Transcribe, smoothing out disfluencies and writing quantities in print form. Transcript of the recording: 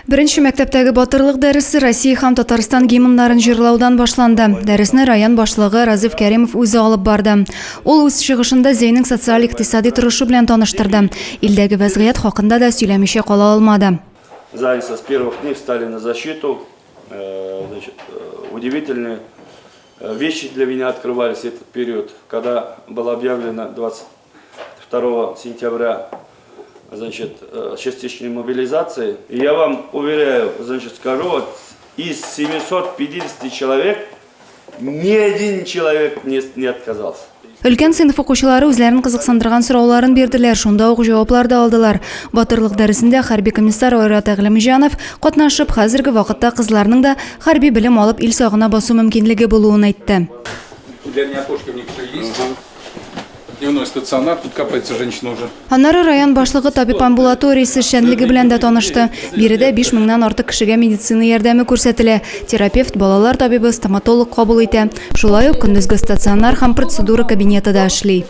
Беренче мәктәптәге батырлык дәресе Россия һәм Татарстан гимннарын җырлаудан башланды. Дәресне район башлыгы Разиф Кәримов үзе алып барды. Ул үз чыгышында Зәйнең социаль-икътисади торышы белән таныштырды. Илдәге вәзгыять хакында да сөйләмичә кала алмады. Занялся с первых дней, встали на защиту. Значит, удивительные вещи для меня открывались этот период, когда было объявлено 22 сентября, значит, частичной мобилизации. И я вам уверяю, значит, скажу, вот из 750 человек ни один человек не отказался. Өлкән сыйныф укучылары үзләрен кызыксындырган сорауларын бирделәр, шунда ук җаваплар да алдылар. Батырлык дәресендә хәрби комиссар Айрат Әгъләмҗанов катнашып, хәзерге вакытта кызларның да хәрби белем алып ил сагына басу мөмкинлеге булуын әйтте. Для меня кошки у них все есть. Дневной стационар, тут капается женщина уже. Аннары район башлыгы табиб амбулаториясе эшчәнлеге белән дә танышты. Биредә 5 меңнән артык кешегә медицина ярдәме күрсәтелә. Терапевт, балалар табибы, стоматолог кабул итә. Шулай ук көндезге стационар һәм процедура кабинеты да эшли.